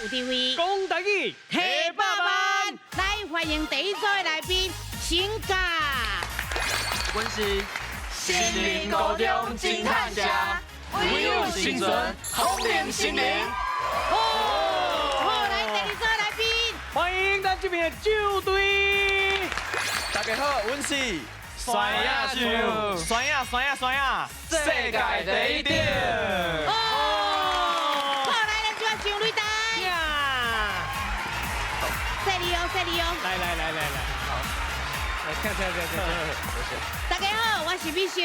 有智慧，講台語，提百萬，來歡迎第一組的來賓，新甲。阮是新林高中偵探社，唯有生存，風鈴心靈。哦，好，來第二組來賓，歡迎咱這邊的酒隊。大家好，阮是酸仔樹，酸仔酸仔酸仔，世界第一等。哦，好，來咱就要上擂台。呀，犀利哦，犀利哦。來來來來來，好，來聽聽聽聽。大家好，我是美秀。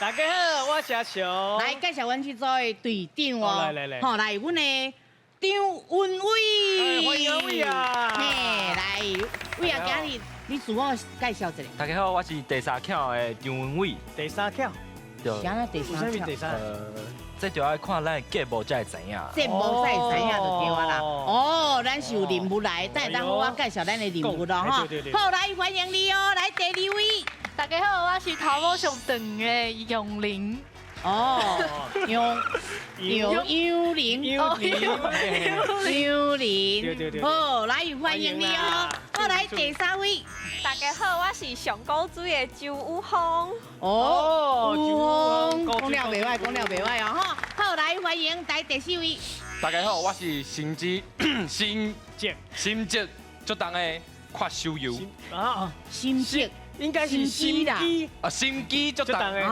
大家好，我是阿雄。來介紹阮這組的隊長哦。來來來。好，來阮的張文偉。歡迎阿偉啊。嘿，來，偉啊，今日你自我介紹一下。大家好，我是第三巧的張文偉。第三巧。對。啥啊？第三巧。第三。這就愛看咱的節目才會知影。節目才會知影就對啊啦。哦，咱是有任務來，等下好我介紹咱的任務咯吼。好，來歡迎你哦，來第二位。大家好，我是頭毛上長的楊玲。哦，楊楊楊玲，楊玲，對對對。好，來歡迎你哦。好，來第三位。大家好，我是上古水的周宇峰。哦，宇峰，講了袂歹，講了袂歹哦，吼。好，來歡迎來第四位。大家好，我是心機心積心積足重的闊手游。啊，心積。應該是心機啊，心機足重的，心機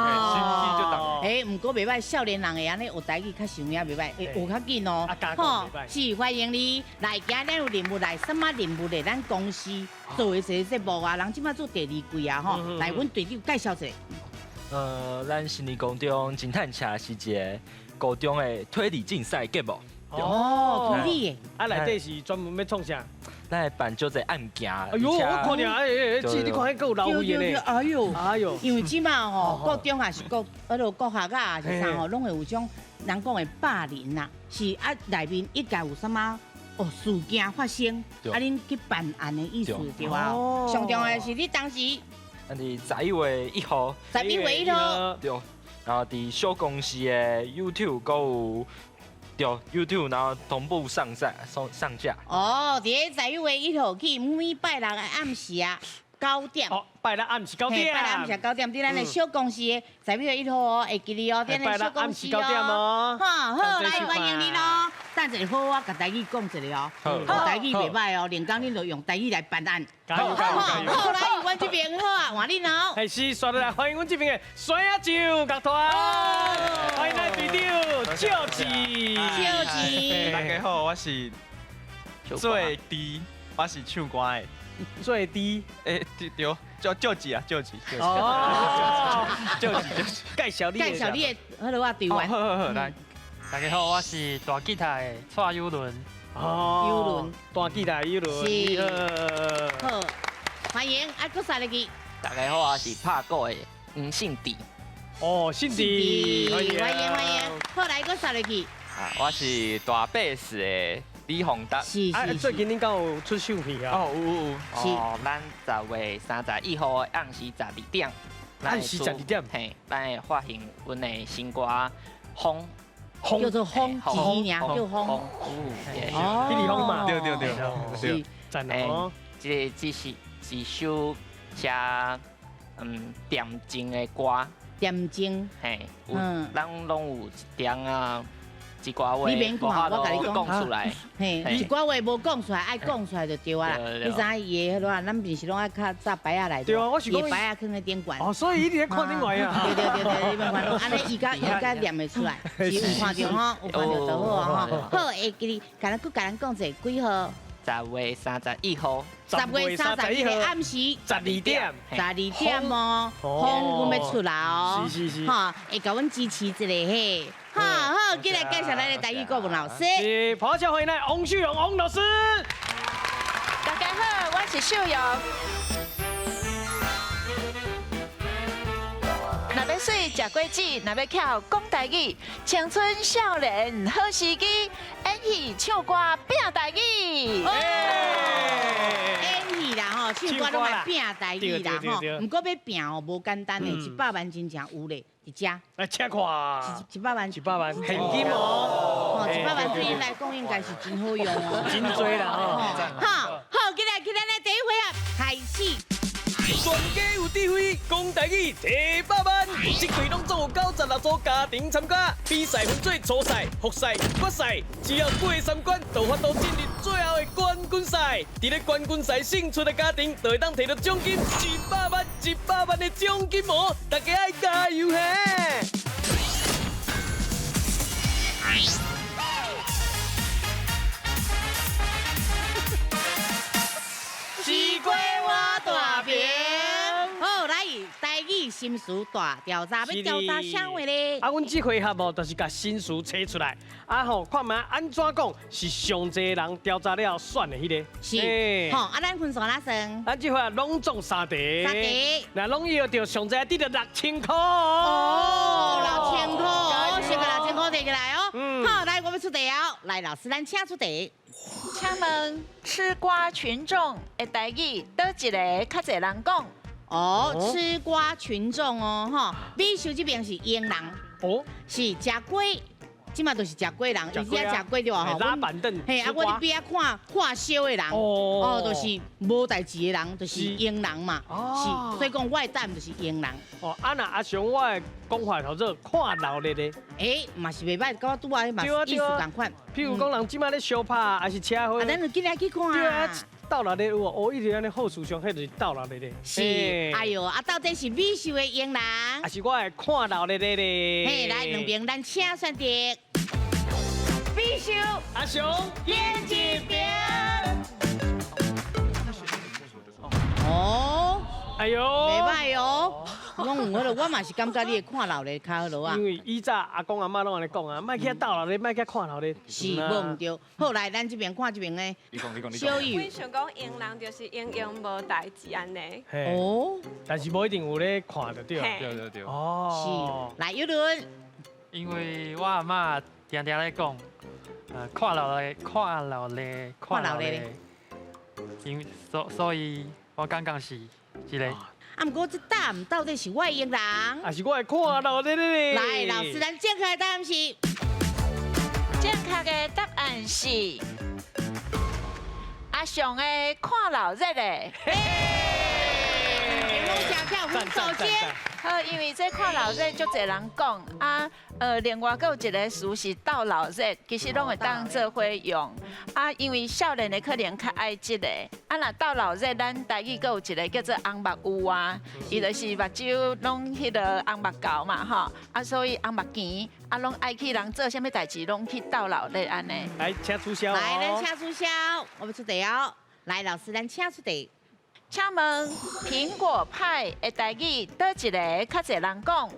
足重。欸，毋過袂歹，少年人會按呢學台語較想影袂歹，會學較緊哦。吼，是歡迎你來。今日咱有任務來，什麼任務咧？咱公司做的一個節目啊，人這擺做第二季啊，吼。來，阮隊長介紹一下。咱新林高中偵探社是一個高中的推理競賽節目。哦，推理的。啊，內底是專門欲創啥？咱來辦足濟案件。哎呦，我看著哎哎，這你看彼閣有老位的呢。哎呦，哎呦，因為這馬吼，高中也是國，彼落國學啊，也是啥吼，攏會有種人講的霸凌啦，是啊，內面一概有啥物哦事件發生，啊，恁去辦案的意思對啊。上重要的是你當時，咱佇11月1號，11月1號，對，然後佇小公司的 YouTube 閣有。對，YouTube 然後同步上架上上架。哦，佇咧11月1號起，每拜六的暗時啊九點。哦，拜六暗時九點。拜六暗時九點，佇咱的小公司的11月1號哦，會記得哦，佇咱的小公司哦。好，好，來歡迎你咯。等一下好，我共台語講一下哦。好，台語袂歹哦，連講恁就用台語來辦案。加油加油加油！好，來，阮這邊好啊，換恁哦。係是，煞落來歡迎阮這邊的酸仔酒樂團，歡迎咱隊長趙志。趙志。大家好，我是最低，我是唱歌的。最低，欸，對對，叫趙志啊，趙志。哦，趙志趙志，介紹你。介紹你的，好了，我隊員。好好好，來。大家好，我是彈吉他的蔡友倫。哦，友倫，彈吉他友倫。是。好，歡迎啊，閣三個字。大家好，我是拍鼓的黃信弟。哦，信弟，歡迎歡迎歡迎。好，來閣三個字。啊，我是彈貝斯的李宏達。是是。最近恁敢有出唱片啊？哦，有有有。哦，咱10月31號暗時12點。暗時12點。嘿，咱會發行阮的新歌《風》。叫做風，一字爾叫風。哦，一字風嘛。對對對。是。讚哦。這個只是一首寫恬靜的歌。恬靜。嘿，有，咱攏有一點仔。一寡話，你免看，我共你講出來。嘿，一寡話無講出來，愛講出來就對啊啦。你知影伊的彼落，咱平時攏愛較早牌仔來。對啊，我是講。伊牌仔囥佇頂懸。哦，所以伊佇咧看頂懸啊。對對對對，你免煩惱，按呢伊共伊共念會出來，是有看著吼，有看著就好啊吼。好，會記得，共咱閣共咱講者幾號？10月31號。10月31號暗時十二點。12點哦，風阮欲出來哦。是是是。吼，會共阮支持一下嘿。好好，進來介紹咱的台語國文老師。是，咆哮歡迎咱王秀蓉王老師。大家好，我是秀蓉。若欲媠食果子，若欲巧講台語，青春少年好時機，演戲唱歌拼台語。演戲啦吼，唱歌攏愛拼台語啦吼。毋過欲拼哦，無簡單的，100萬真正有咧。佇遮，來請看，一百萬，100萬現金哦，吼，一百万对𪜶来讲应该是真好用哦。真多啦吼。好，好，进来，进来，来第一回合开始。全家有智慧，讲台语提百万，这队拢总有96组家庭参加，比赛分做初赛、复赛、决赛，只要过三关，就有法度进入最后的冠军赛。伫咧冠军赛胜出的家庭，就会当提到奖金一百万、一百万的奖金哦！大家爱加油嘿！西瓜我大平。好，来台语新词大调查，欲调查啥话咧？啊，阮这回合哦，就是共新词揣出来，啊吼，看觅按怎讲是上济人调查了选的彼个。是，吼，啊，咱分数按怎算？咱这回合拢总三题。三题。那拢要著上济得著6000箍。哦，6000箍，先共6000箍提起来哦。好，来，我欲出题哦。来，老师，咱请出题。请问吃瓜群众的台语，佗一个较济人讲？哦，吃瓜群众哦，吼，美秀这边是闲人，哦，是食瓜，这马就是食瓜人，伊遮食瓜对吧？吼，拉板凳，嘿，啊，我伫边仔看看烧的人，哦，就是无代志的人，就是闲人嘛，是，所以讲我的答案就是闲人。哦，啊若阿雄我的讲法叫做看闹热的，欸，嘛是袂䆀，佮我拄仔嘛意思仝款。譬如讲人这马咧相拍，还是车祸，啊，咱就进来去看。对啊，斗闹热有哦，哦，一直按呢好思想，彼就是斗闹热的。是，哎哟，啊，到底是美秀的闲人，还是我的看闹热的咧？嘿，来两边咱请选择。美秀，阿雄，演一边。哦，哎哟，袂䆀哦。拢有彼个，我嘛是感觉你会看闹热较好落啊。因为以早阿公阿嬷拢按呢讲啊，莫去遐斗闹热，莫去遐看闹热。是，无毋对。好，来，咱这边看这边的。你讲，你讲，你讲。小雨。阮想讲闲人就是闲闲无代志按呢。哦。但是无一定有咧看著对。对对对。哦。是。来，尤伦。因为我阿嬷定定咧讲，看闹热，看闹热，看闹热。因为所以，我感觉是这个。啊，毋过这答案到底是我的闲人，还是我的看闹热咧？来，老师，咱正确的答案是，正确的答案是阿雄的看闹热的。好，因为这看闹热足济人讲啊，另外阁有一个词是斗闹热，其实拢会当做伙用啊。因为少年的可能较爱这个，啊，若斗闹热，咱台语阁有一个叫做红目乌啊，伊就是目睭拢彼个红目猴嘛吼，啊，所以红目墘啊，拢爱去人做啥物代志，拢去斗闹热按呢。来，请出痟。来，咱请出痟，我欲出题哦。来，老师，咱请出题。请问苹果派的台语，佗一个较济人讲？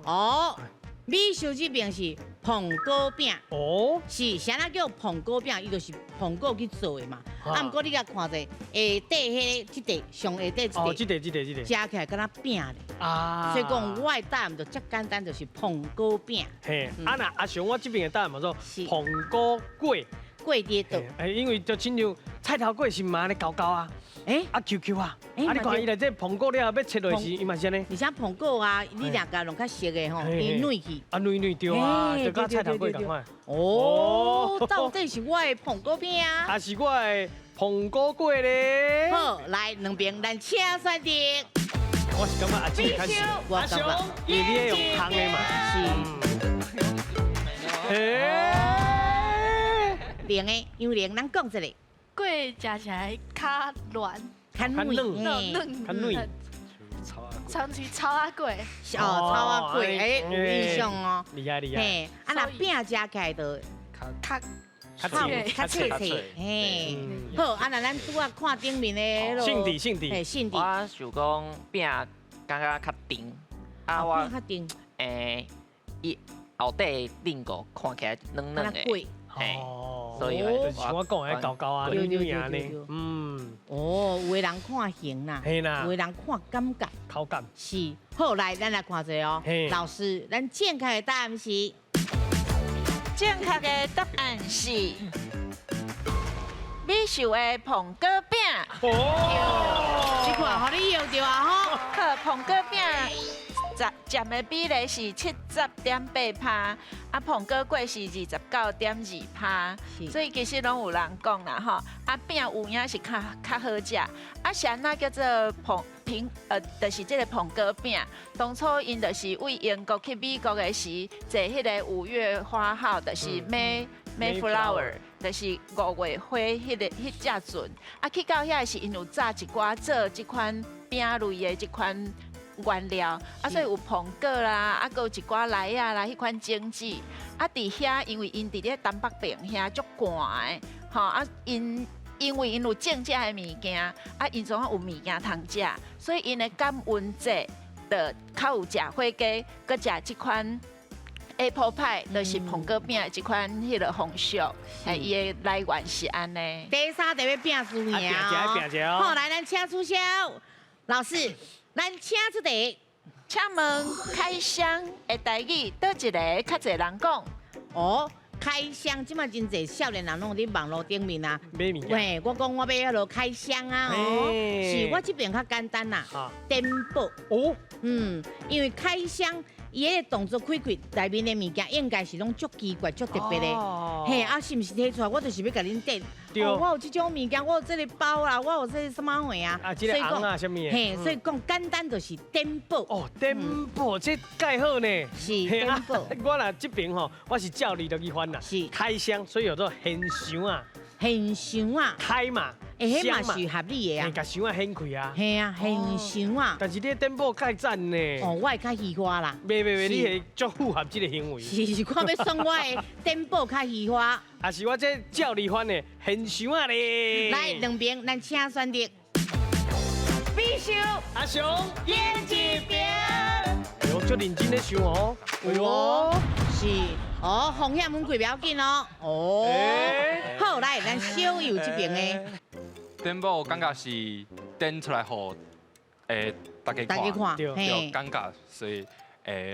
哦，美秀这边是苹果饼。哦，是，啥人叫苹果饼？伊就是苹果去做的嘛。啊，毋过你共看者，下底彼个这块上下底这块，哦，这块这块这块，食起来敢若饼咧。啊，所以讲我的答案就遮简单，就是苹果饼。嘿，啊若阿雄我这边的答案嘛做苹果粿。粿伫佗？哎，因为就亲像菜头粿是毋按呢厚厚啊，欸，啊 Q Q 啊，啊你看伊来这苹果了要切落时，伊嘛是按呢。而且苹果啊，你若共弄较熟的吼，伊软去。啊软软对啊，就佮菜头粿仝款。哦，到底是我的苹果饼啊，还是我的苹果粿咧？好，来两边咱请选择。我是感觉阿姊较熟，我感觉，因为你爱用烘的嘛。是。欸。零的，杨玲，咱讲一下。粿食起来较软，较软，嫩，较软。长期草仔粿。哦，草仔粿，欸，有印象哦。厉害厉害。嘿，啊，若饼食起来就较较脆，较脆脆。嘿，好，啊，若咱拄仔看顶面的彼个。姓弟，姓弟。嘿，姓弟。我想讲饼感觉较甜，啊我。饼较甜。欸，伊后底顶个看起来软软的。哦，所以就是我讲的厚厚啊，软软按呢，嗯，哦，有的人看形啦，有的人看感觉，口感是。好，来，咱来看一下哦，老师，咱正确的答案是，正确的答案是美秀的苹果饼。哦，这款予你用著啊吼，好，苹果饼。占的比例是70.8%，啊，苹果粿是29.2%，所以其实拢有人讲啦吼，啊饼有影是较较好食，啊是按怎叫做苹苹就是这个苹果饼，当初𪜶就是为英国去美国的时，坐彼个五月花号，就是 Mayflower，就是五月花彼个彼只船，啊去到遐时，𪜶有炸一寡做这款饼类的这款原料，啊所以有苹果啦，啊阁有一寡梨仔啦，彼款种子，啊伫遐，因为𪜶伫咧东北边遐足寒的，吼啊𪜶因为𪜶有种这个物件，啊𪜶总有物件通食，所以𪜶的感恩节就较有食火鸡，阁食这款 apple pie，就是苹果饼的这款彼个风俗，哎，伊的来源是按呢。第三题欲拼输赢哦。好，来，咱请出痟老师，咱请出题。请问开箱的台语，佗一个较济人讲？哦，开箱，这马真济少年人拢伫网路顶面啊。买物件。喂，我讲我欲彼落开箱啊，哦，是我这边较简单啦。电报。哦。因为开箱。伊彼个动作开开，内面的物件应该是拢足奇怪、足特别的。嘿，啊，是毋是提出来？我就是欲共恁展。哦，我有这种物件，我有这个包啦，我有这个啥物货啊？啊，这个红啊，啥物的？嘿，所以讲简单就是电报。哦，电报这盖好呢。是电报。我若这边吼，我是照字落去翻啦。是开箱，所以叫做现箱啊。现箱啊。开嘛。欸，彼嘛是合理的啊，共箱仔掀开啊。嘿啊，现箱啊。但是你电报盖赞呢？哦，我会较虚华啦。袂袂袂，你会足符合这个行为。是，看欲算我的电报较虚华。还是我这照你翻的现箱仔咧。来，两边咱请选择。必修阿雄演一边。哎呦，足认真咧想哦。哦，是。哦，风险阮开不要紧哦。哦，好，来，咱小友这边的。电报我感觉是展出来予大家看，对，感觉，所以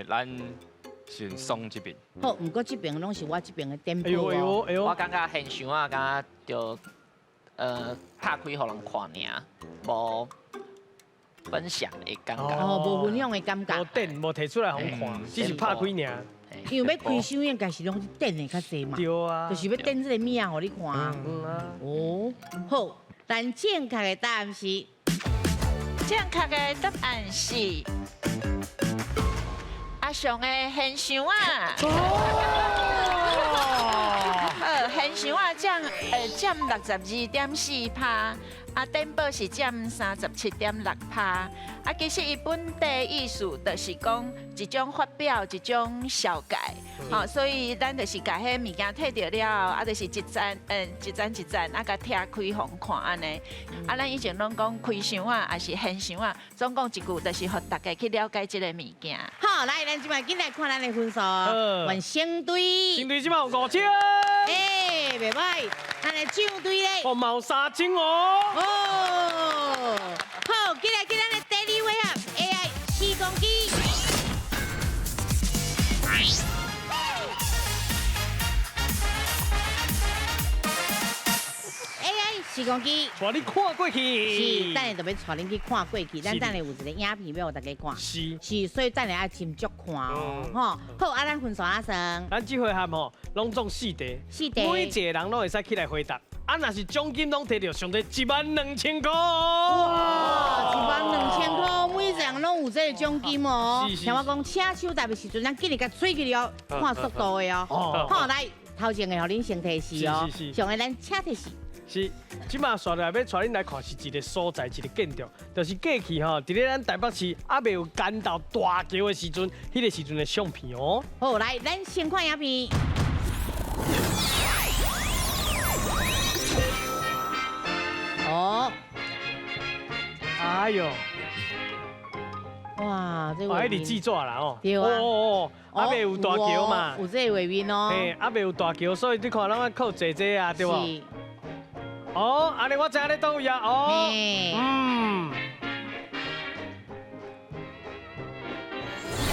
咱先送这边。好，毋过这边拢是我这边的电报哦。哎呦，我感觉现场啊，敢若就拍开予人看尔，无分享的感觉。哦，无分享的感觉。无展，无提出来予人看，只是拍开尔。因为欲开箱应该是拢展的较济嘛。对啊。就是欲展这个物仔予你看。嗯啊。哦，好。咱正确的答案是，正确的答案是阿雄的现箱啊。好，现箱啊占62.4%，啊，电报是占37.6%。啊，其实伊本地意思就是讲一种发表，一种绍介，吼，所以咱就是共彼物件提著了后，啊，就是一层，一层一层，啊，共拆开予看按呢。啊，咱以前拢讲开箱啊，抑是现箱啊，总共一句就是予大家去了解这个物件。好，来，咱这摆紧来看咱的分数，阮胜队，胜队这摆有5000。欸，袂歹，咱的上队咧，哦，嘛有3000哦。哦，好，进来，进咱的第二回合 AI 施工机。AI 施工机，带你看过去。是，等下就欲带恁去看过去。咱等下有一个影片欲予大家看。是。是，所以等下爱斟酌看哦，吼。好，啊，咱分数按怎算？咱这回合吼，拢总4题。 4题。每一个人拢会使起来回答。啊，若是奖金拢提著，上低12000块。哇，12000块，每一个人拢有这个奖金哦。听我讲，请手答的时阵，咱紧来共吹起哦，看速度的哦。好，来，头前的予恁先提示哦。上个咱请提示。是，这马煞来欲带恁来看是一个所在，一个建筑，就是过去吼，伫咧咱台北市犹未有干道大桥的时阵，彼个时阵的相片哦。好，来，咱先看影片。哦，哎呦，哇，这画面。彼是纸纸啦哦。对啊。哦哦，犹未有大桥嘛。有这个画面哦。嘿，犹未有大桥，所以你看，咱爱靠坐这啊，对无？是。哦，按呢我知影咧佗位啊，哦，嗯。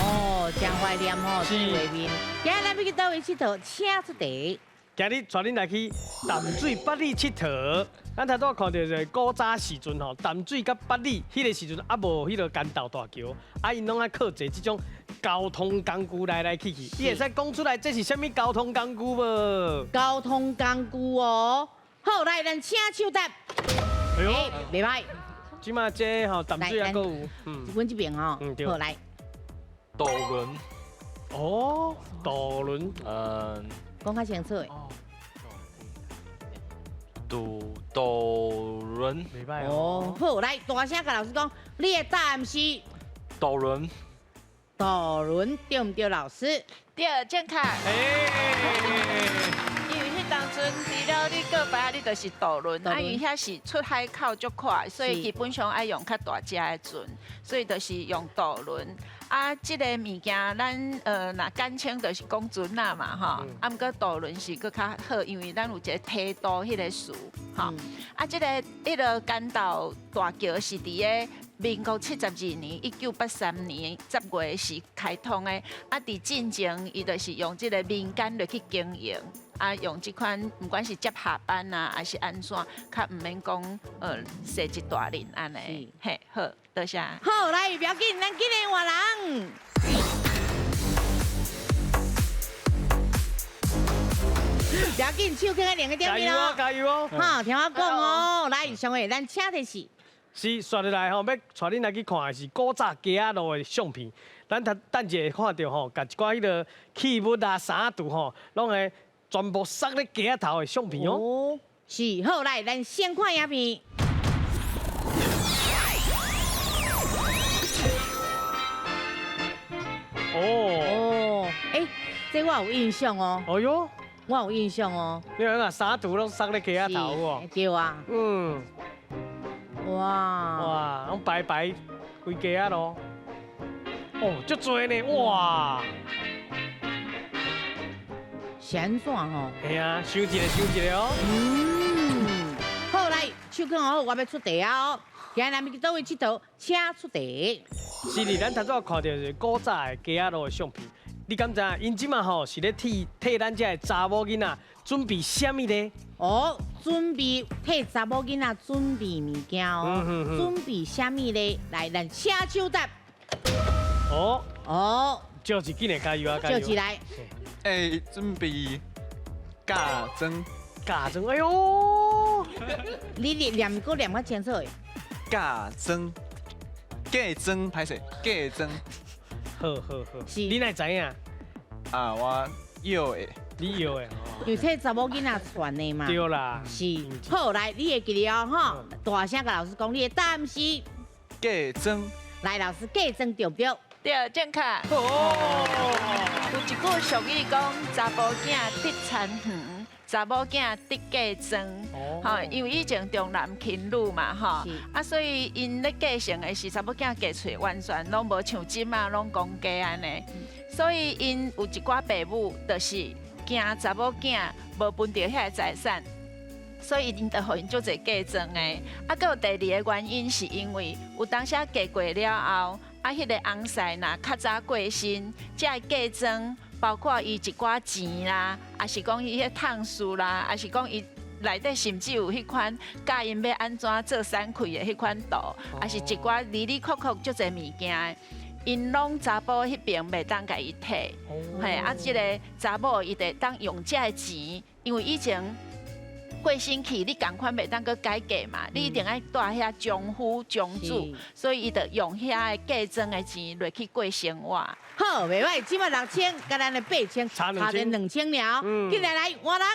哦，真怀念哦，这个画面。今仔咱欲去佗位𨑨迌，请出题。今日帶恁來去淡水八里𨑨迌。咱頭拄仔看著就是古早時陣吼，淡水佮八里彼个時陣猶無彼个干道大橋，啊𪜶攏愛靠坐這種交通工具來來去去。你會使講出來這是啥物交通工具無？交通工具哦。好，來，咱請手答。哎喲，袂歹。這馬這吼淡水猶閣有，嗯，阮這邊吼，嗯對。好來。渡輪。哦，渡輪。嗯。講較清楚的。渡輪。袂歹哦。好，來，大聲共老師講，你的答案是？渡輪。渡輪對毋對，老師？對，正確。因為彼當陣除了你過白，你就是渡輪，啊，因為遐是出海口足闊，所以基本上愛用較大隻的船，所以就是用渡輪。啊，這个物件咱若簡稱就是講船仔嘛，吼。啊，毋過渡輪是閣較好，因為咱有一個梯渡彼个詞，吼。啊，這个彼个干道大橋是佇个民國72年，1983年10月是開通的。啊，佇進前伊就是用這个民間來去經營，啊，用這款毋管是接下班啊，還是按怎，較毋免講踅一大輪按呢。嘿，好，多謝。好，來，不要緊，咱緊來換人。不要緊，手放喺兩个頂面哦。加油哦！加油哦！好，聽我講哦，來，上位，咱請的是。是，紲落來吼，欲帶恁來去看的是古早街仔路的相片。咱頭等一下看著吼，共一寡彼个器物啊、衫櫥吼，攏會全部塞咧街仔頭的相片哦。是，好，來，咱先看影片。哦。哦，欸，這我有印象哦。哎喲，我有印象哦。你看啊，衫櫥攏塞咧街仔頭哦。對啊。嗯。哇。哇，攏排排規街仔路。哦，足濟呢，哇！是按怎吼？嘿啊，想一个，想一个哦。嗯，好，來，手囥好，我欲出題啊哦。今日咱欲去佗位𨑨迌，請出題。是哩，咱頭拄仔看著是古早的街仔路的相片。你敢知影？𪜶這馬吼是咧替咱這个查某囡仔準備啥物咧？哦，準備替查某囡仔準備物件哦。準備啥物咧？來，咱請手答。哦。哦。就是緊來加油啊！加油！就是來。欸，準備嫁妝。嫁妝，哎喲！你念閣念較清楚的。嫁妝，嫁妝歹勢，嫁妝。好好好，是。你哪知影？啊，我要的。你要的。因為替查某囡仔傳的嘛。對啦。是。好，來，你會記得哦，吼，大聲共老師講，你的答案是。嫁妝。來，老師，嫁妝對毋對？對，正確。哦。有一句俗語講，查埔囝得田園，查某囝得嫁妝。吼，因為以前重男輕女嘛，吼，啊，所以𪜶咧繼承的是查某囝嫁出去，完全攏無像這馬攏講家按呢。所以𪜶有一寡爸母就是驚查某囝無分著遐个財產，所以𪜶就予𪜶足濟嫁妝的。啊，閣有第二個原因是因為有當時嫁過了後，啊，彼個翁婿若較早過身，這个嫁妝包括伊一寡錢啦，抑是講伊彼燙事啦，抑是講伊內底甚至有彼款教𪜶欲按怎做散開的彼款圖，抑是一寡哩哩扣扣足濟物件的，𪜶攏查埔彼邊袂當共伊提，嘿，啊，這个查某伊就當用這个錢，因為以前過身去，你仝款袂當閣改嫁嘛，你一定愛蹛遐丈夫丈子，所以伊就用遐个嫁妝的錢落去過生活。好，袂歹，這馬6000，佮咱的8000，差著2000了。緊來來換人。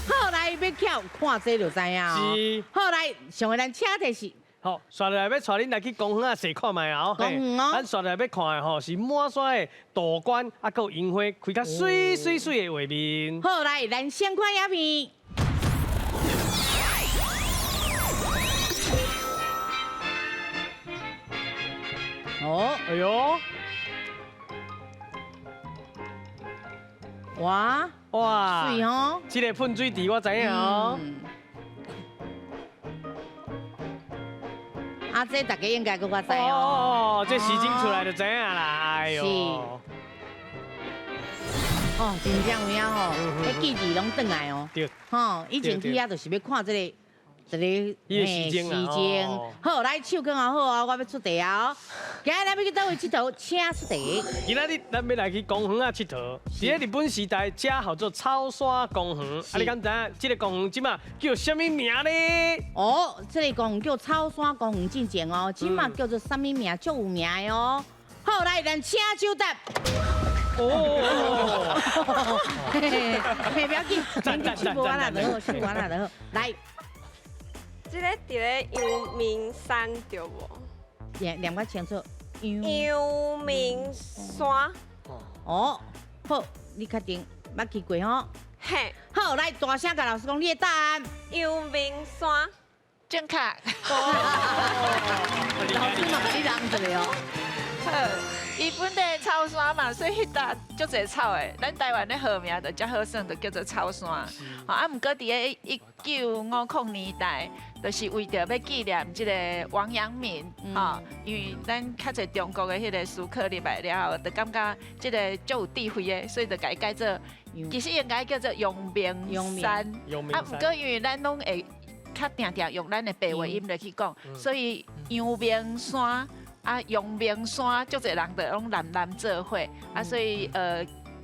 好，來，欲巧看這就知影哦。是。好，來，上個咱請的是。好，紲落來欲帶恁來去公園仔踅看覓啊！公園哦。咱紲落來欲看的吼是滿山的杜鵑，啊，閣有櫻花開較媠媠媠的畫面。好，來，咱先看影片。哦。哎喲。哇。哇。媠哦。這个噴水池我知影哦。啊，啊，這大家應該閣較知哦。哦，這時間出來就知影啦，哎呦。是。哦，真正有影吼，彼記憶攏轉來哦。對。吼，以前去遐就是欲看這個。這個時間時間好，來手囥好啊，我欲出題啊！今日咱欲去佗位𨑨迌？請出題。今仔日咱欲來去公園仔𨑨迌。佇咧日本時代，這號做草山公園。啊，你敢知影這個公園這馬叫啥物名咧？哦，這個公園叫草山公園進前哦，這馬叫做啥物名？足有名的哦。好，來，咱請手答。哦，嘿嘿，不要緊，手無完啦就好，手完啦就好，來。這个佇咧陽明山對無？念念較清楚。陽明山。哦，好，你確定捌去過吼？嘿。好，來大聲共老師講你的答案。陽明山。正確。老師嘛共你人一个哦。好，伊本地草山嘛，所以彼搭足濟草的。咱台灣的號名就遮好耍，就叫做草山。啊，毋過佇咧1950年代，就是為著欲紀念這個王陽明，吼，因為咱較濟中國的彼個思考入來了後，就感覺這個足有智慧的，所以就共伊改做，其實應該叫做陽明山。啊，毋過因為咱攏會較定定用咱的白話音來去講，所以陽明山。啊，陽明山足濟人就攏南南做伙，啊，所以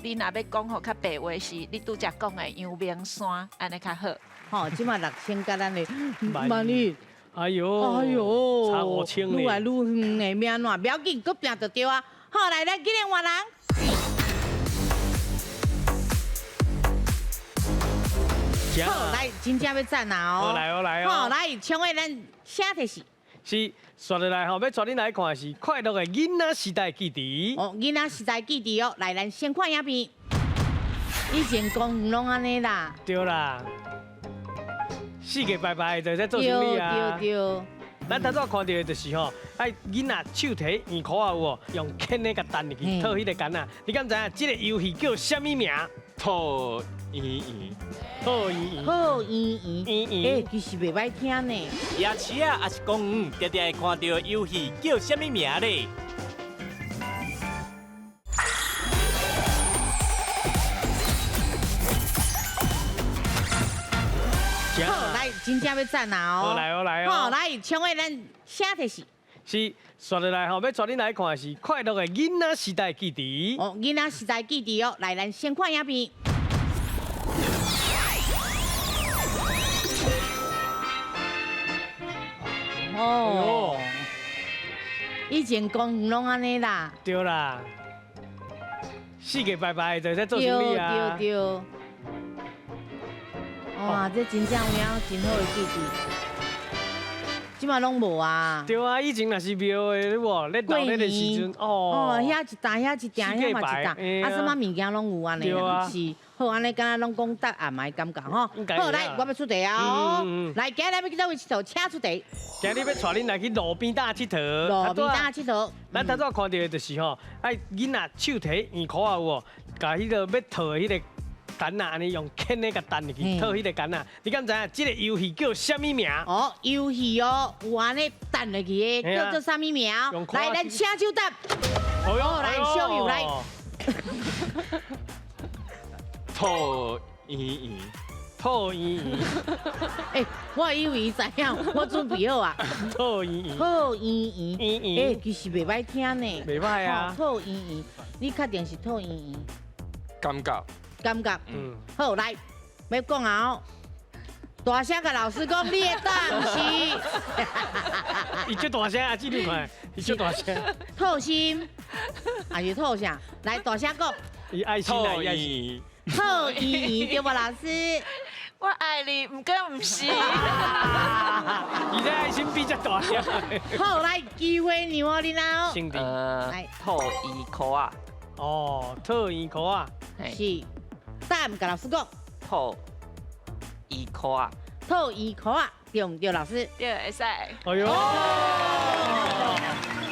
你若欲講予較白話是，你拄才講的陽明山，按呢較好。吼，這馬6000佮咱的萬一，哎喲，哎喲，差5000愈來愈遠的，欲按怎？不要緊，閣拼就對啊。好，來，咱今日換人。好，來，真正欲讚啊哦！好來，好來哦。好，來，搶的咱寫提示。是，紲落來吼，欲帶恁來看的是快樂的囡仔時代記憶。哦，囡仔時代記憶哦，來，咱先看影片。以前公園攏按呢啦。對啦，四界排排就在做生理啊。對對對。咱頭拄看到的就是吼，愛囡仔手提圓箍仔有無？用牽的共彈入去，套彼個桿仔。你敢知影這個遊戲叫啥物名？套圓圓。套圓圓。套圓圓。圓圓。欸，其實袂歹聽呢。夜市仔抑是公園，定定會看到的遊戲叫啥物名咧？好，來，真正欲讚啊！哦，好來，好來哦。好，來，搶的咱寫提示。是，紲落來吼，欲帶恁來看的是快樂的囡仔時代記憶。哦，囡仔時代記憶哦，來，咱先看影片。哦，以前公園攏按呢啦。對啦，四界排排就在做生理啊。對對對。哇，這真正有影，真好的記憶。這馬攏無啊。對啊，以前若是廟的，你無咧鬧熱的時陣，哦。哦，遐一擔，遐一鼎，遐嘛一擔，啊，啥物物件攏有按呢，是。好，按呢敢若攏講答案的感覺吼。好，來，我欲出題啊！來，今日欲去佗位𨑨迌？請出題。今日欲帶恁來去路邊摊𨑨迌。路邊摊𨑨迌。咱頭拄看到的就是吼，愛囡仔手提圓箍仔有無？共彼個欲套的彼個桿仔按呢用牽的共彈入去，套彼個桿仔。你敢知影這個遊戲叫啥物名？哦，遊戲哦，有按呢彈入去的，叫做啥物名？來，咱請手答。好，來，小友來。套圓圓，套圓圓。欸，我以為知影，我準備好啊。套圓圓，套圓圓，欸，其實袂歹聽呢。袂歹啊。套圓圓，你確定是套圓圓？感覺。感覺。嗯。好，來，欲講啊哦。大聲共老師講，你的答案是。伊足大聲啊！這你看，伊足大聲。套心，還是套啥？來，大聲講。伊愛心啊，伊愛心。套圓圓對無，老師？我愛你，毋過毋是。伊這愛心比較大。好，來，機會讓予恁啊。來，套圓箍仔。哦，套圓箍仔。是，答案共老師講。套圓箍仔。套圓箍仔，對毋對，老師？對，會使。哎喲。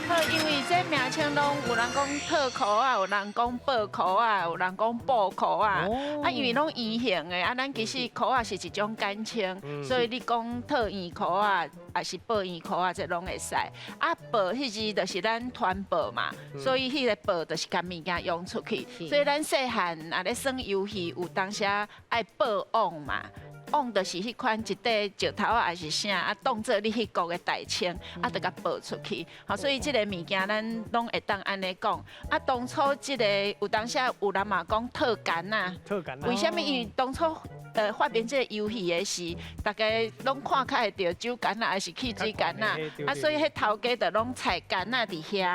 好，好，因为这名称拢有人讲套箍仔，有人讲报箍仔，有人讲布箍仔，啊，因为拢圆形的，啊，咱其实箍仔是一种简称，所以你讲套圆箍仔，抑是报圆箍仔，这拢会使。啊，报彼字就是咱传报嘛，所以彼个报就是共物件用出去。所以咱细汉若咧耍游戏，有当时爱报网嘛。网就是彼款一块石头仔，抑是啥啊，当做你彼国的代称，啊，就共报出去。好，所以这个物件咱拢会当按呢讲。啊，当初这个有当时有人嘛讲套杆仔。套杆仔。为啥物？因为当初发明这个游戏的时，大家拢看较会著酒矸仔，抑是汽水罐仔，啊，所以彼头家就拢采柑仔伫遐。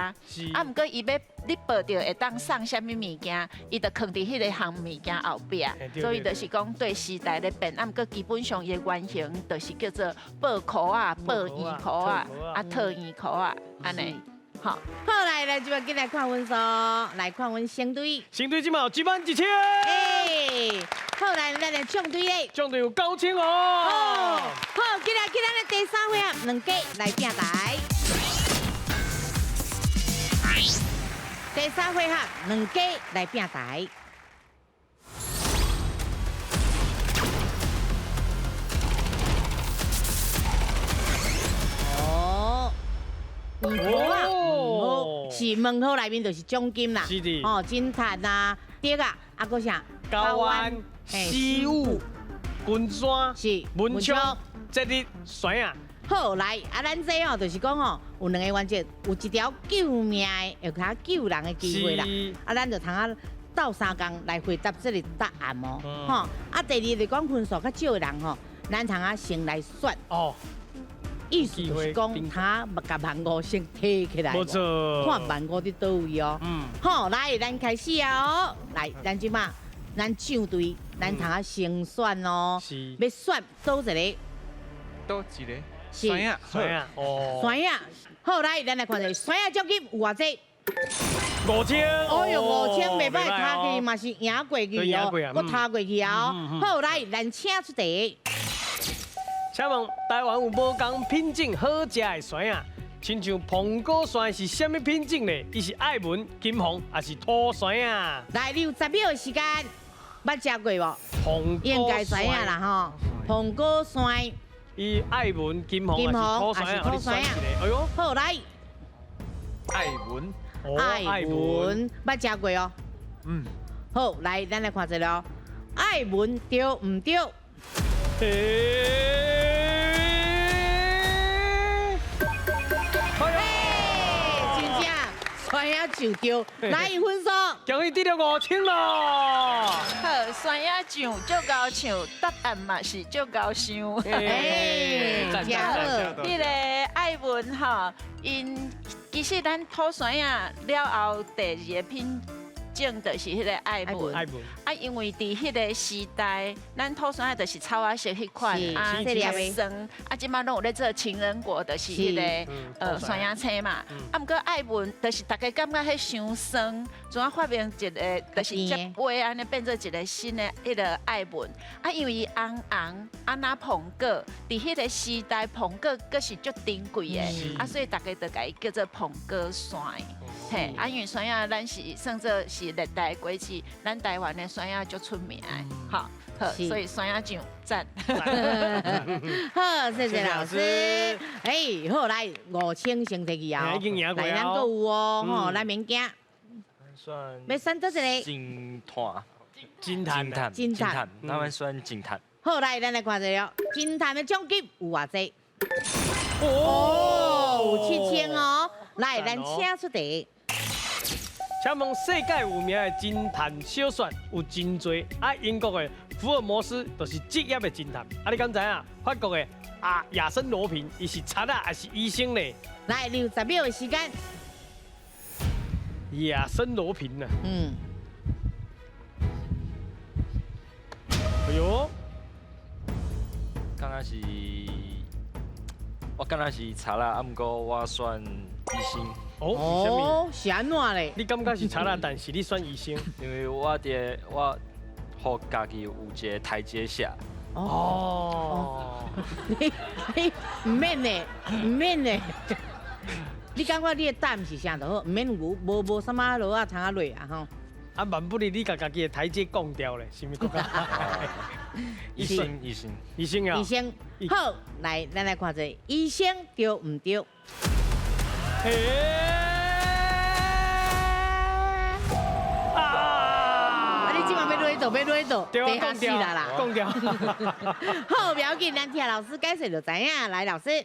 啊，毋过伊欲你报著会当送啥物物件，伊就囥伫彼个项物件后壁，所以就是讲对时代咧变。啊，毋过基本上伊的原型就是叫做报箍仔、报圆箍仔、啊套圆箍仔，按呢。好，好来来，这摆紧来看分数，来看阮胜队。胜队这摆有1万1千。哎，好来，咱的将队咧。将队有9000哦。哦，好，紧来，紧咱的第三回合，两家来拼台。第三回合，两家来拼台。哦，哦，是问号内面就是奖金啦。是的。哦，侦探啊，对啊，啊，阁啥？高湾、西武、金山、是文昌、节日、山仔。好，来，啊，咱这吼就是讲吼，有两个原则，有一条救命的，会较救人的机会啦。啊，咱就通啊斗相共来回答这个答案哦。吼，啊，第二就讲分数较少的人吼，咱通啊先来选。哦。意思就是讲，他共万五先提起来，无错。看万五伫佗位哦。嗯。好，来，咱开始啊！来，咱这马，咱唱队，咱通啊先选哦。是。欲选佗一个？佗一个？是。山仔。山仔。哦。山仔。好，来，咱来看一下，山仔奖金有偌济？5000。哦哟，5000袂歹，卡去嘛是赢过去哦，阁踢过去啊！好，来，咱请出题。请问台湾有无仝品种好食的山仔？亲像苹果山是啥物品种呢？伊是爱文、金凤，抑是土山仔？来，你有10秒的时间，捌食过无？苹果应该知影啦吼。苹果山。伊爱文、金凤，抑是土山仔？土山仔。哎哟，好来。爱文。爱文，捌食过哦。嗯。好，来，咱来看一下哦。爱文对毋对？嘿，真正山仔酱对，来分数，恭喜得到5000咯。好，山仔酱足𠢕唱，答案嘛是足𠢕想。哎，真好。彼个爱文吼，𪜶其实咱土山仔了后第二个品种就是彼个爱文。啊，因为伫彼个时代，咱土山仔就是草仔色彼款啊，酸啊，这马拢有咧做情人果，就是彼个山仔青嘛。啊，毋过爱文就是大家感觉彼伤酸，怎啊发明一个，就是接话按呢变做一个新的彼个爱文。啊，因为伊红红，啊若苹果，伫彼个时代苹果阁是足珍贵的，啊，所以大家就共伊叫做苹果山。嘿，啊，因为山仔咱是算做是热带果子，咱台湾的山仔足出名的，好，好，所以山仔酱赞。好，谢谢老师。哎，好，来5000先提去啊，已经赢过来，咱阁有哦，吼，咱免惊。选。欲选佗一个？侦探。侦探。侦探。咱们选侦探。好，来，咱来看一下，侦探的奖金有偌济？哦，有7000哦。来，咱请出题。请问世界有名的侦探小说有真济，啊，英国的福尔摩斯就是职业的侦探，啊，你敢知影？法国的啊亚森罗苹，伊是贼仔还是医生呢？来，你有10秒的时间。亚森罗苹啊。嗯。哎呦，我感觉是贼仔，啊，毋过我选医生。哦，是按怎咧？你感觉是贼仔，但是你选医生，因为我伫我予家己有一个台阶下。哦。你毋免呢，毋免呢。你感覺你的答案是啥就好，毋免無啥物落啊，窗仔落啊吼。啊，萬不利你共家己的台階降掉咧，是毋是閣較？醫生，醫生，醫生啊。醫生，好，來，咱來看者，醫生對毋對？啊！你這馬欲落倒，欲落倒，對下死啦啦，降掉。好，不要緊，咱聽老師解釋就知影。來，老師。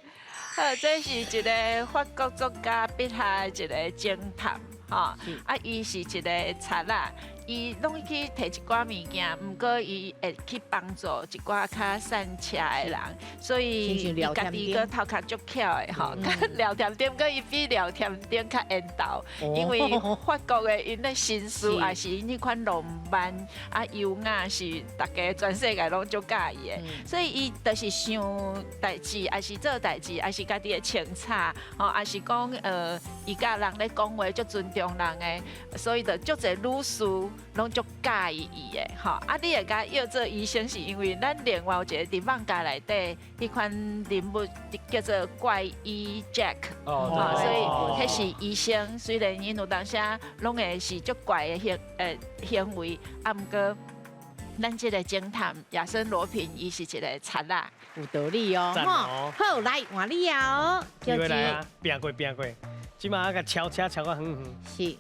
好，這是一个法國作家筆下的一个偵探，吼，啊，伊是一个賊仔，伊攏去提一寡物件，毋過伊會去幫助一寡較散赤的人，所以伊家己閣頭殼足巧的吼，佮廖添丁，閣伊比廖添丁較緣投，因為法國的𪜶的紳士也是𪜶彼款浪漫啊優雅，是大家全世界攏足佮意的，所以伊就是想代誌，也是做代誌，也是家己的清楚，吼，也是講伊佮人咧講話足尊重人的，所以就足濟女士攏足佮意伊的，吼。啊，你會共叫做醫生，是因為咱另外有一個佇網咖內底彼款人物叫做怪醫 Jack，哦，所以彼是醫生。雖然𪜶有當時攏會是足怪的行為，啊，毋過咱這個偵探亞森羅蘋，伊是一個賊仔，有道理哦。好，來換你哦，機會來啊，拼過拼過，這馬共超車超到遠遠。是。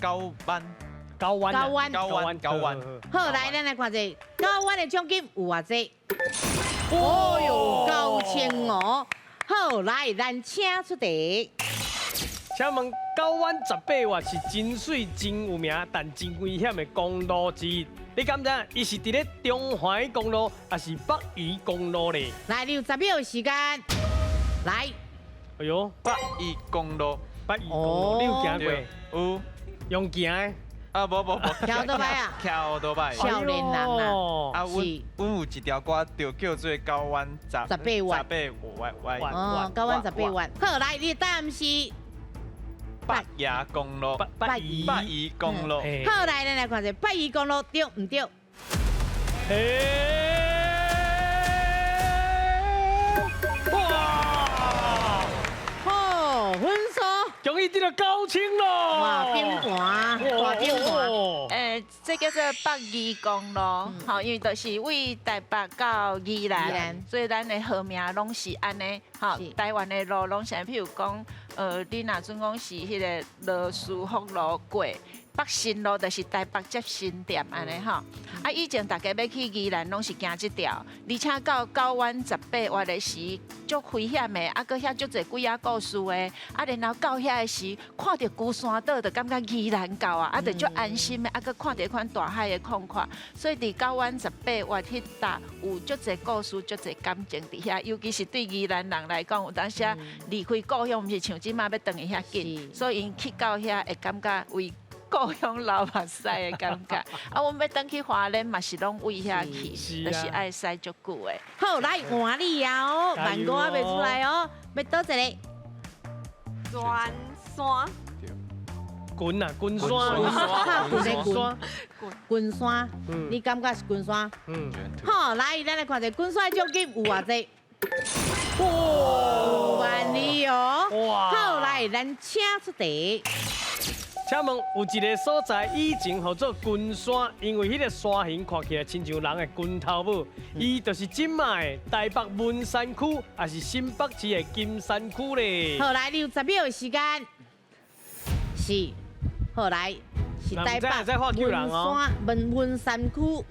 九彎。九彎。九彎。九彎。九彎。好，來，咱來看者，九彎的獎金有偌濟？哦喲，9500。好，來，咱請出題。請問九彎十八彎是真媠、真有名，但真危險的公路之一。你敢知影？伊是佇咧中環公路，抑是北宜公路咧？來，你有10秒時間。來。哎喲，北宜公路，北宜公路，你有行過？有。用行的？啊，無無無，騎歐多拜啊？騎歐多拜。少年人啊。啊，阮有一條歌就叫做《九彎十八彎》。十八彎。哦，九彎十八彎。好，來，你的答案是？北宜公路，北宜公路。好，來，咱來看一下北宜公路對毋對？哇！好，分數終於得到9000咯！哇，冰盤，大冰盤。這叫做北宜公路，吼，因為就是為台北到宜蘭，所以咱的號名攏是按呢，吼，台灣的路攏是，譬如講，你若準講是彼个羅斯福路過。北新路就是台北接新店按呢吼，啊以前大家欲去宜蘭攏是行這條，而且到九彎十八彎的時，足危險的，啊閣遐足濟鬼仔故事的，啊然後到遐的時，看著龜山島就感覺宜蘭到啊，啊就足安心的，啊閣看著彼款大海的曠闊，所以佇九彎十八彎彼搭有足濟故事、足濟感情佇遐，尤其是對宜蘭人來講，有當時離開故鄉，毋是像這馬欲轉去遐緊，所以𪜶去到遐會感覺為故鄉流目屎的感覺，啊，阮欲轉去花蓮嘛是攏為遐去，就是愛駛足久的。好，來換你啊哦，萬哥還袂出來哦，欲佗一个？全山。滾啊，滾山，滾滾山，你感覺是滾山？嗯。好，來，咱來看一下滾山的獎金有偌濟？5萬里哦。哇。好，來，咱請出題。請問有一个所在以前號做金山，因為彼个山形看起來親像人的拳頭母，伊就是這馬的台北文山區，也是新北市的金山區咧。好，來，你有10秒的時間。是，好來，是台北文山文山區，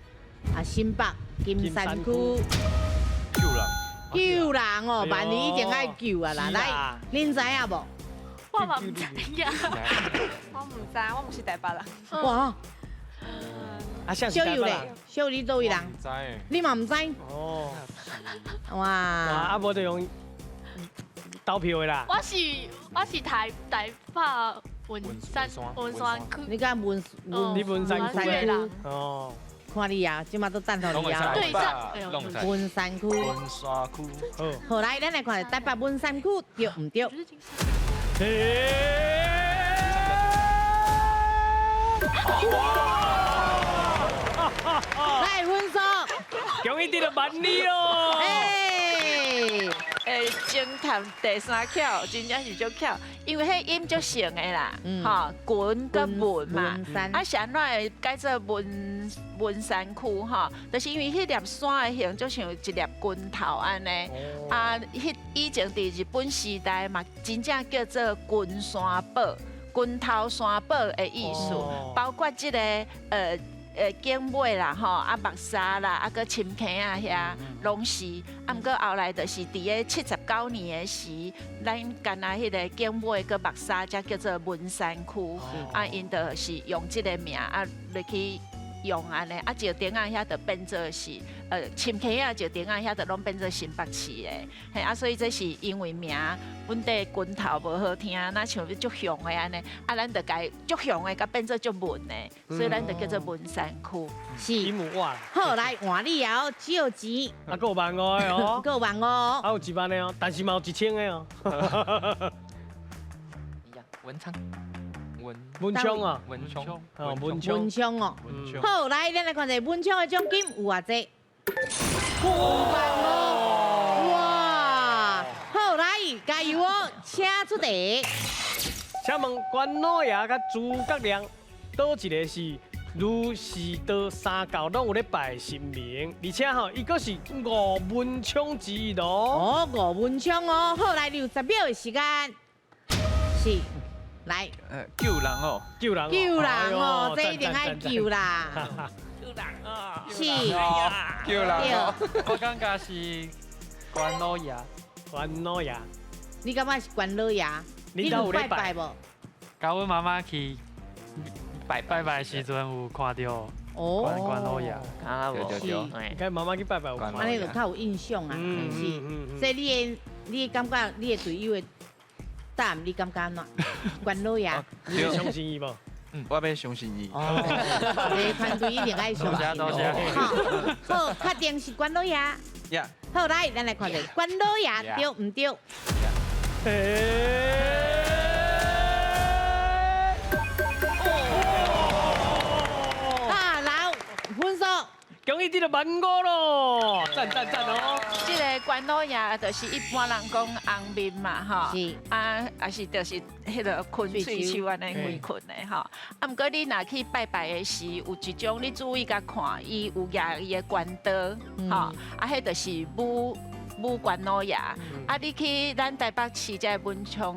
啊新北金山區。救人。救人哦，萬里一定愛救啊啦！來，恁知影無？我嘛毋知影，我毋知，我毋是台北人。哇！啊，小友咧，小友你佗位人？知。你嘛毋知？哦。哇！啊，無就用投票的啦。我是台北文山區。你講文你文山區啦。哦。看你啊，這馬都贊同你啊。對，文山區。文山區。好，來，咱來看台北文山區對毋對？來分數，終於得到萬里咯！偵探第三巧，真正是足巧，因为彼音足像的啦，吼，群佮文嘛，啊是按怎会改做文文山区吼？就是因为彼粒山的形就像一粒拳头按呢，啊，彼以前伫日本时代嘛，真正叫做群山堡，拳头山堡的意思，包括这个景尾啦吼，啊木沙啦，啊阁深坑仔遐拢是。啊，毋过后来就是伫个79年的时，咱干焦彼个景尾阁木沙才叫做文山区，啊，𪜶就是用这个名啊落去用按呢，啊，石碇仔遐就变做是，深坑仔石碇仔遐就拢变做新北市的，嘿啊，所以这是因为名本地拳头无好听，若像足雄的按呢，啊，咱就共足雄的，共变做足文的，所以咱就叫做文山区。是。好，来换你哦，借钱。啊，阁有万五的哦。阁有万五。啊，有1万的哦，但是嘛有1000的哦。文昌。文昌啊，文昌，哦，文昌，文昌哦，好，来，咱来看一下文昌的奖金有偌济？5万哦，哇，好，来，加油哦，请出题。请问关老爷佮诸葛亮，佗一个是儒释道三教拢有咧拜神明，而且吼，伊阁是吴文昌之一哦。哦，吴文昌哦，好，来，你有10秒的时间，是。来，救人哦，救人，救人哦，这一定爱救啦。救人啊，是，救人哦。我感觉是关老爷，关老爷。你感觉是关老爷？你有拜拜无？佮阮妈妈去拜拜的时阵有看到哦，关老爷。啊，对对对，你看妈妈去拜拜有按呢就较有印象啊，是。所以你的感觉，你的队友的。答案你感觉按怎？关老爷，你会相信伊无？我欲相信伊。哦，这个团队一定爱相信。多谢。好，好，确定是关老爷。好，来，咱来看一下关老爷对毋对？啊，老分数。恭喜得到万五咯，赞赞赞哦！这个关老爷就是一般人讲红面嘛，吼，是啊，也是就是彼个困喙须按呢规困的吼。啊，毋过你若去拜拜的时，有一种你注意共看，伊有举伊的关刀，吼，啊，彼就是武武关老爷。啊，你去咱台北市这文昌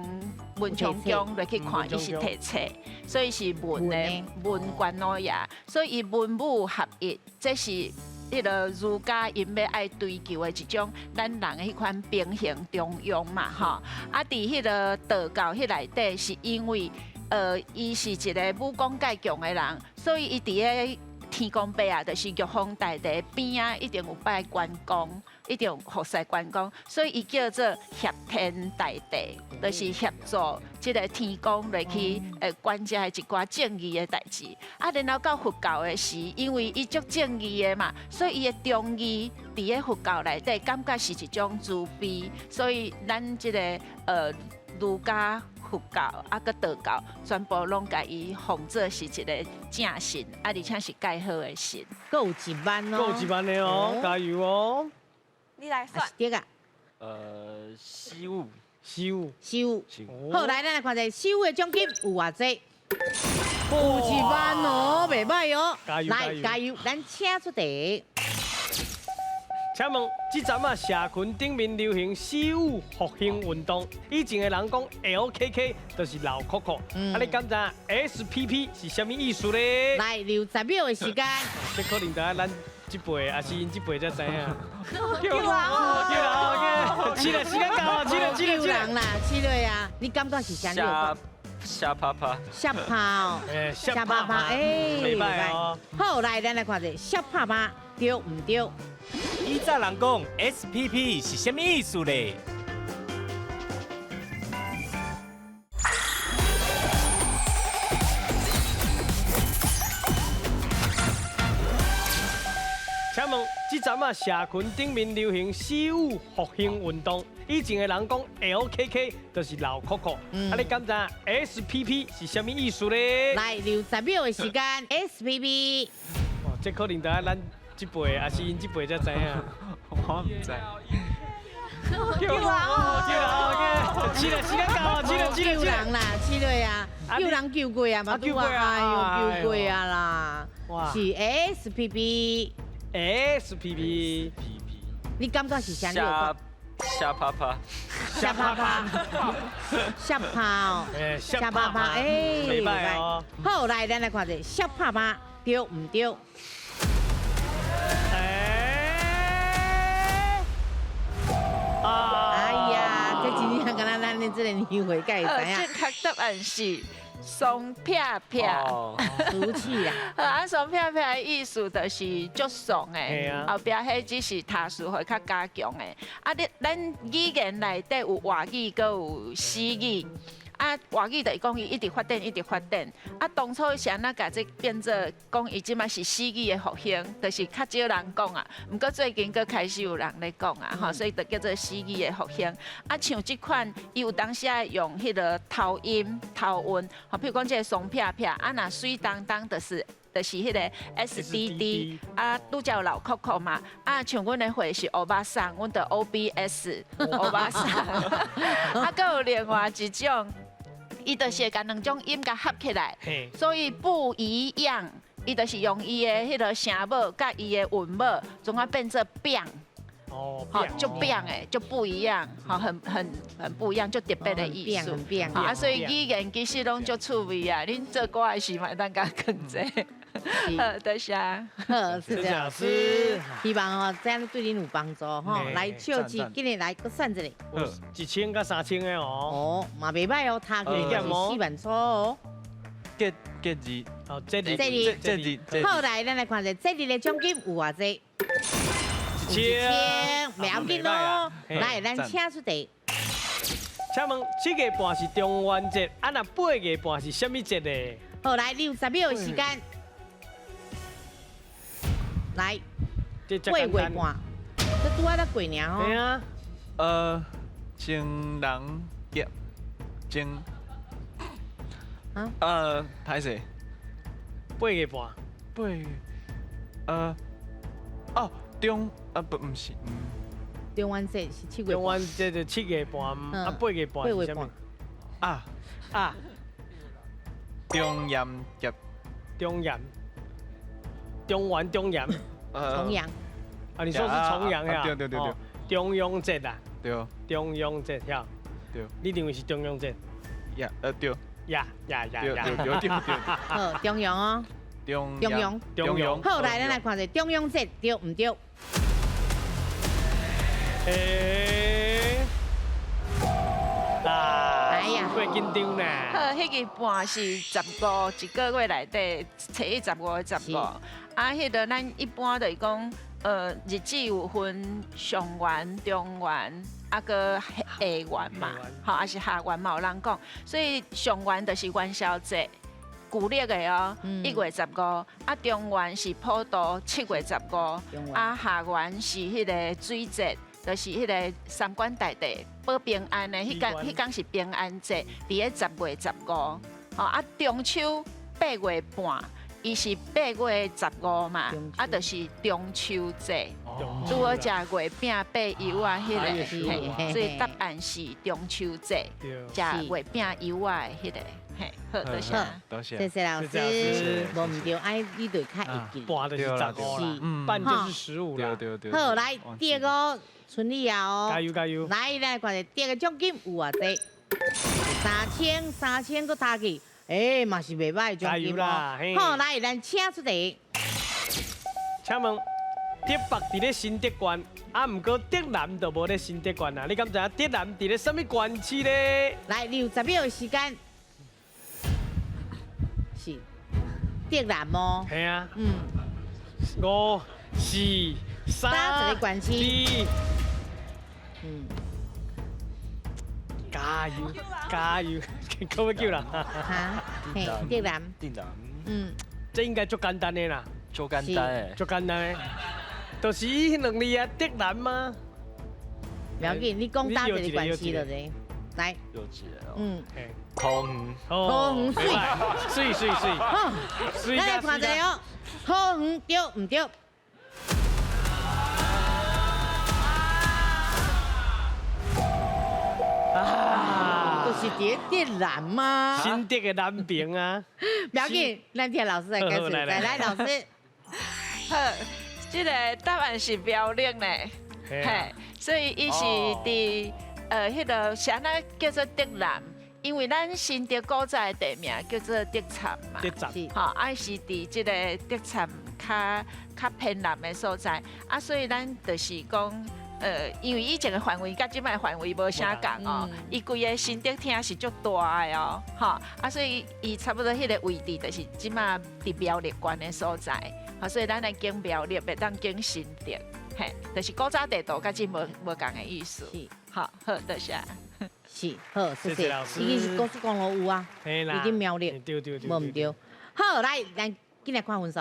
宫落去看，伊是提册，所以是文的文关老爷，所以伊文武合一，这是彼个儒家𪜶欲爱追求的一种咱人的彼款平衡中庸嘛，吼。啊，伫彼个道教彼内底，是因为伊是一个武功盖强的人，所以伊伫个天公伯啊，就是玉皇大帝边仔一定有拜关公。一定有服侍关公，所以伊叫做协天大帝，就是协助这个天公落去管这一寡正义的代志。啊，然后到佛教的时，因为伊足正义的嘛，所以伊的忠义伫咧佛教内底感觉是一种慈悲，所以咱这个儒家、佛教啊，阁道教，全部拢共伊奉做是一个正神，啊，而且是盖好的神。阁有1万哦，阁有1万的哦，加油哦！你来算。对啊。西武，西武，西武。好，来，咱来看一下西武的奖金有偌济？有1万哦，袂歹哦。加油，来，加油，咱请出题。请问，这阵啊，社群顶面流行西武复兴运动，以前的人讲 LKK 就是老 Coco，啊，你敢知 SPP 是啥物意思咧？来，留10秒的时间。这可能得咱这辈，还是𪜶这辈才知影。救人哦！救人哦！是啦，时间到啊！是啦，是啦，救人啦，是啦啊！你感觉是啥物？瞎趴趴。瞎趴哦！瞎趴趴，哎，袂歹哦。好，来，咱来看一下瞎趴趴对毋对？以早人讲 SPP 是啥物意思咧？请问，这阵啊，社群顶面流行西武复兴运动，以前的人讲 LKK 就是老 Coco，啊，你敢知 SPP 是啥物意思咧？来，留10秒的时间，SPP。哦，这可能得咱这辈，还是𪜶这辈才知影。我毋知。救人哦，救人哦，是啦，时间到，是啦，是啦，救人啦，是啦啊，救人救过啊嘛，救过啊，哎呦，救过啊啦，是 S P P， S P P，你感覺是啥？瞎趴趴，瞎趴趴，瞎趴哦，瞎趴趴，哎，袂歹哦。好，來，咱來看者，瞎趴趴對毋對？哎呀，這真正敢若咱的這個年歲才會知影。正確答案是雙撇撇，俗氣啊。啊，雙撇撇的意思就是足爽的，後壁彼只是他詞會較加強的。啊，你咱語言內底有活語，閣有死語。啊，外語就是講伊一直發展，一直發展。啊，當初是按怎共這變做講伊這擺是死語的復興，就是較少人講啊。毋過最近閣開始有人咧講啊，吼，所以就叫做死語的復興。啊，像這款，伊有當時愛用彼个頭音、頭韻，吼，譬如講這个雙撇撇，啊，若媠當當就是彼个 S D D，啊，拄才有老扣扣嘛，啊，像阮的會是歐巴桑，阮就 O B S，歐巴桑，啊，閣有另外一種。伊就是會共兩種音共合起來，所以不一樣。伊就是用伊的彼个聲母佮伊的韻母，將它變做變。哦，好，就變的，就不一樣，好，很不一樣，就特別的意思。變啊，所以語言其實攏足趣味啊，恁做歌的時嘛會當共講這。好，多謝。好，謝謝老師。希望哦，這樣對恁有幫助吼。來，笑子，今日來閣算一下。 1000佮3000的哦。哦，嘛袂歹哦，差距是4萬箍哦。節節日。哦，節日。節日。好，來，咱來看一下節日的獎金有偌濟。1000，袂要緊咯。來，咱請出題。請問7月半是中元節，啊，若8月半是啥物節呢？好，來，你有10秒的時間。來，8月半，這拄仔才過爾吼。對啊。情人節，情。啊？歹勢。8月半。8月，哦，中，啊不，毋是，中元節是7月半。中元節就7月半，啊8月半是啥物？啊啊。中元節。中元。中元中元。重陽。啊，你說是重陽呀？對對對對。中陽節啊。對。中陽節，曉。對。你認為是中陽節？呀，對。呀呀呀呀！對對對對。好，中陽哦。中陽。中陽。好，來，咱來看一下中陽節對毋對？哎呀，會緊張呢。好，彼个半是15，一個月內底初一15的15。啊，彼个咱一般就是講，日子有分上元、中元，啊，閣下元嘛，吼，啊是下元嘛有人講，所以上元就是元宵節，舊曆的哦，1月15，啊，中元是普渡，7月15，啊，下元是彼个水節。就是彼个三官大帝保平安的，彼天是平安節，佇咧10月15。吼啊，中秋8月半，伊是8月15嘛，啊，就是中秋節，拄好食月餅八柚仔彼个，所以答案是中秋節，食月餅柚仔的彼个。嘿，好，多謝，多謝，謝謝老師。無毋對，愛你就較會記。半就是15啦，半就是15啦。對對對。好，來第二個春麗啊哦，加油加油！來，咱來看一下第二個獎金有偌濟？3000，3000閣差去，哎，嘛是袂歹獎金哦。好，來，咱請出題。請問竹北佇咧新竹縣，啊，毋過竹南就無咧新竹縣啊？你敢知影竹南佇咧啥物縣市咧？來，你有10秒的時間。是竹南哦。係啊。嗯。5、4、3、2。嗯。加油加油，夠欲救啦。哈，嘿，竹南。竹南。嗯。這應該足簡單的啦。足簡單的。足簡單的，就是彼兩字啊，竹南嗎？不要緊，你講佗一個縣市就對。來。有一個。嗯。桃園。桃園媠。媠媠媠。好，咱來看一下哦，桃園對毋對？啊，就是伫咧竹南吗？新竹的南平啊。不要紧，咱听老师来解释。来来，老师。好，这个答案是苗栗呢，嘿，所以伊是伫彼个是按怎叫做竹南？因为咱新竹古早的地名叫做竹杉嘛，吼，啊是伫这个竹杉较偏南的所在，啊，所以咱就是讲，因为以前的范围佮这摆范围无啥仝哦，伊规个新竹厅是足大的哦，吼，啊，所以伊差不多彼个位置就是这摆伫苗栗县的所在，啊，所以咱来讲苗栗，袂当讲新竹，嘿，就是古早地图佮这无仝的意思，好，好，多谢。是，好，谢谢。伊是高速公路有啊，已经苗栗，无毋对。好，来，咱进来看分数。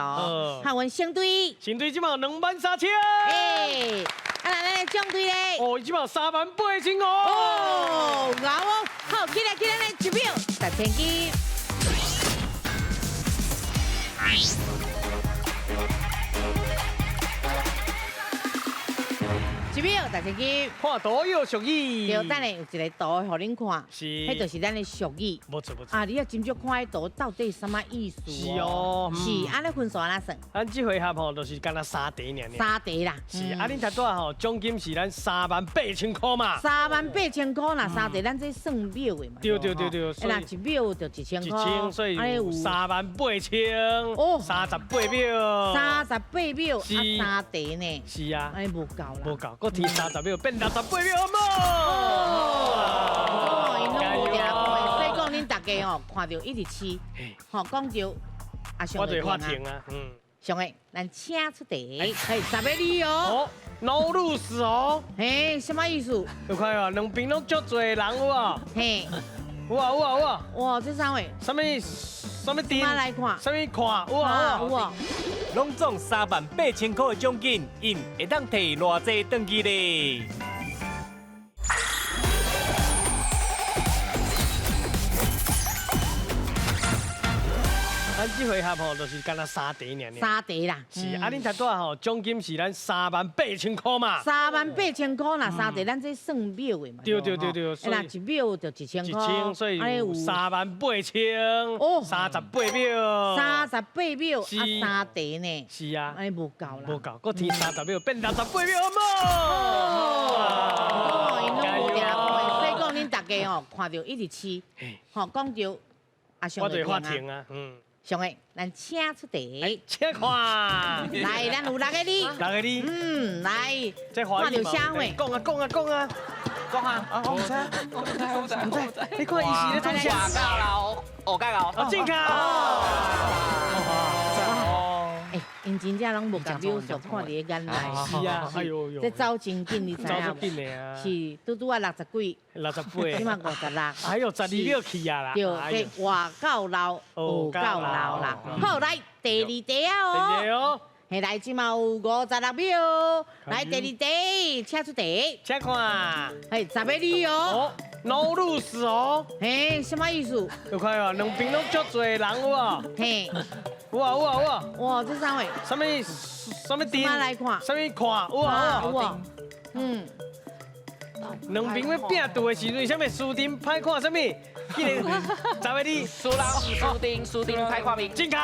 看阮胜队，胜队这摆23000。哎，啊，咱的将队咧？哦，这摆38000哦。哦，牛哦。好，起来，起来，来一秒，十千金。一秒大千金，看图有俗语。对，等下有一个图予恁看，是，彼就是咱的俗语。无错无错。啊，你要斟酌看彼图到底啥物意思？是哦，是。按呢分数按怎算？咱这回合吼，就是干焦三题尔尔。三题啦。是，啊，恁头拄仔吼，奖金是咱38000块嘛。38000块，若三题，咱这算秒的嘛。对对对对。若一秒就1000块。1000，所以38000。哦。38秒。38秒，啊，三题呢？是啊。按呢无够啦。无够，阁添30秒变68秒，好无？哦，𪜶拢无定看，所以讲恁大家吼，看著一直试，吼讲著啊，上个发停啊，嗯，上个，咱请出题，嘿，10个字哦，劳碌死哦，嘿，什么意思？有看无？两边拢足济人有无？嘿，有啊有啊有啊！哇，这啥位？啥物？啥物店？来看？啥物看？有啊有啊！拢总38000块的奖金，𪜶会当提偌济转去咧？咱这回合吼，就是干焦三题尔尔。三题啦。是，啊，恁头拄仔吼，奖金是咱38000块嘛。38000块，若三题，咱这算秒的嘛。对对对对。若一秒就1000块。1000，所以38000。哦。38秒。38秒，啊，三题呢？是啊。按呢无够啦。无够，阁添30秒，变68秒，好无？哦，𪜶拢无定看，所以讲恁大家吼，看著一直试，吼讲著啊，我就发停啊，嗯。上个，咱请出题，请看。来，咱有6个字。6个字。嗯，来。这华语嘛。看到啥？讲啊讲啊讲啊，讲啊！啊，我唔知，我唔知，我唔知，唔知。你看伊是咧创啥？学到老，学到老。啊，正确。哎，𪜶真正拢无共秒数看伫咧眼内。是啊，哎呦呦。这走真紧，你知影？走足紧的啊。是，拄拄仔60几。68。这马56。哎呦，12秒去啊啦。对，这活够老，学够老啦。好，来第二题啊哦。第二哦。嘿，来，这马有56秒。来，第二题，请出题。请看。嘿，10个字哦。劳碌死哦。嘿，什么意思？有看无？两边拢足济人有无？嘿。有啊有啊有啊！哇，这啥位？啥物？啥物店？来看？啥物看？有啊有啊。嗯。两边咧拼赌的时阵，啥物输阵歹看，啥物？竟然10个字。输人输阵，输阵歹看面。正确。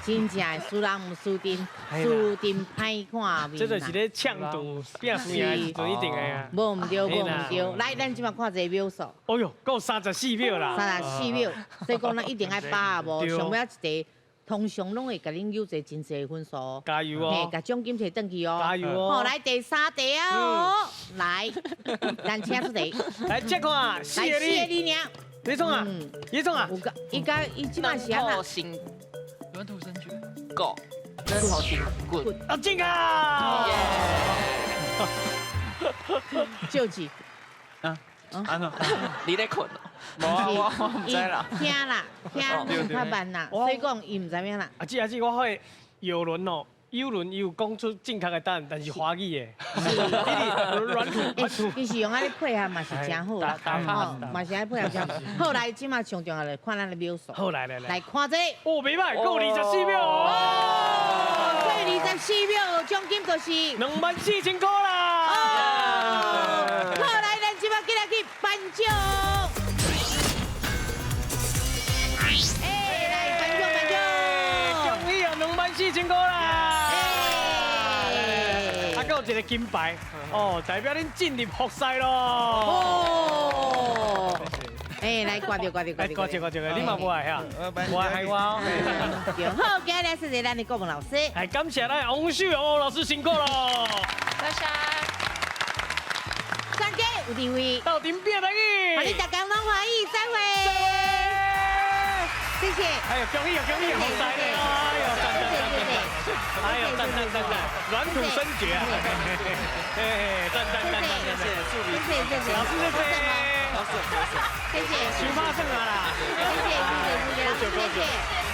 真正的输人毋输阵，输阵歹看面。这就是咧呛赌拼输赢的时阵一定的啊。无毋对，无毋对。来，咱这摆看一个秒数。哎呦，够34秒啦。34秒，所以讲咱一定爱把握，无上尾仔一题，通常拢会共恁有一个真济分数。加油哦！嘿，共奖金摕转去哦。加油哦！好，来第三题啊哦，来，咱请出题。来，这看，四个字。来，四个字尔。你创啊？你创啊？有个，伊甲伊这摆是按怎？软土生绝，够，软土生骨。啊，进啊！就是啊，安怎？你咧困？无啊，我毋知啦。听啦，听较慢啦，所以讲伊毋知影啦。阿姊阿姊，我发游轮哦。游轮伊有讲出正确的答案，但是华语的，软土软土。伊是用按呢配合嘛是真好啦，吼，嘛是爱配合真好。好来，这马上重要来看咱的秒数。好来来来，来看这。哦，袂歹，够24秒哦。所以24秒奖金就是24000块啦。哦，紧来去颁奖。哎，来颁奖颁奖！恭喜啊，24,000块啦！啊，阁有一个金牌哦，代表恁进入复赛咯。哦，哎，来挂著挂著挂著，挂著挂著，你嘛无爱哈？无爱害我哦。好，今日谢谢咱的国文老师。哎，感谢咱王秀荣老师辛苦咯。多谢。三家有智慧，斗阵拼台语，予你逐工拢欢喜，再会。谢谢。哎呦，恭喜啊，恭喜啊，好犀利！哎呦，赞赞赞赞赞！哎呦，赞赞赞赞，软土生绝啊！嘿，赞赞赞赞，谢谢，谢谢谢谢，老师谢谢，老师谢谢，伤拍算啊啦！谢谢谢谢谢谢，老师谢谢。